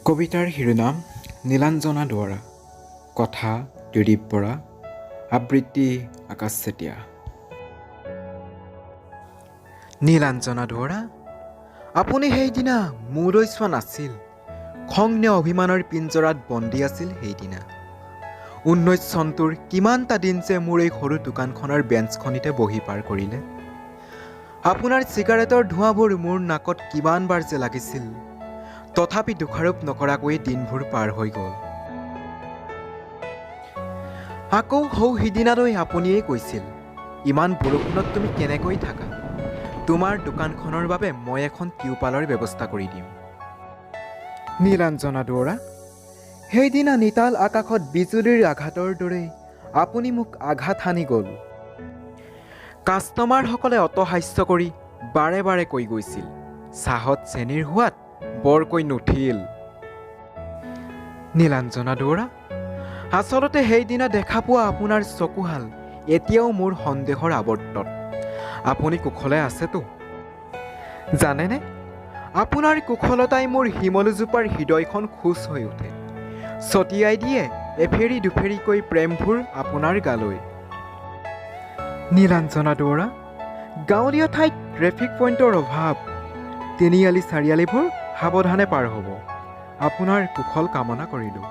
কবিতাৰ শিৰোনাম নীলাঞ্জনা দুৱৰা। কথা ত্ৰিদীপ বৰা। আবৃত্তি আকাশ চেতিয়া। নীলাঞ্জনা দুৱৰা, আপুনি সেইদিনা মোলৈ চোৱা নাছিল। খং নে অভিমানৰ পিঞ্জৰাত বন্দী আছিল সেইদিনা। 19 চনটোৰ কিমানটা দিন যে মোৰ এই সৰু দোকানখনৰ বেঞ্চখনিতে বহি পাৰ কৰিলে। আপোনাৰ চিগাৰেটৰ ধোঁৱাবোৰ মোৰ নাকত কিমানবাৰ যে লাগিছিল, তথাপি দোষাৰোপ নকৰাকৈয়ে দিনবোৰ পাৰ হৈ গ'ল। আকৌ সৌ সিদিনালৈ আপুনিয়েই কৈছিল, ইমান বৰষুণত তুমি কেনেকৈ থাকা? তোমাৰ দোকানখনৰ বাবে মই এখন টিউপালৰ ব্যৱস্থা কৰি দিম। নীলাঞ্জনা দুৱৰা, সেইদিনা নিতাল আকাশত বিজুলীৰ আঘাতৰ দৰেই আপুনি মোক আঘাত হানি গ'ল। কাষ্টমাৰসকলে অটহাস্য কৰি বাৰে বাৰে কৈ গৈছিল, চাহত চেনিৰ সোৱাদ বৰকৈ নুঠিল। নীলাঞ্জনা দুৱৰা, আচলতে সেইদিনা দেখা পোৱা আপোনাৰ চকুহাল এতিয়াও মোৰ সন্দেহৰ আৱৰ্তত। আপুনি কুশলে আছেতো? জানেনে, আপোনাৰ কুশলতাই মোৰ শিমলুজোপাৰ হৃদয়খন খোজ হৈ উঠে, ছটিয়াই দিয়ে এফেৰি দুফেৰিকৈ প্ৰেমবোৰ আপোনাৰ গালৈ। নীলাঞ্জনা দুৱৰা, গাঁৱলীয়া ঠাইত ট্ৰেফিক পইণ্টৰ অভাৱ। তিনিআলি চাৰিআলিবোৰ সাৱধানে পাৰ হ'ব। আপোনাৰ কুশল কামনা কৰিলোঁ।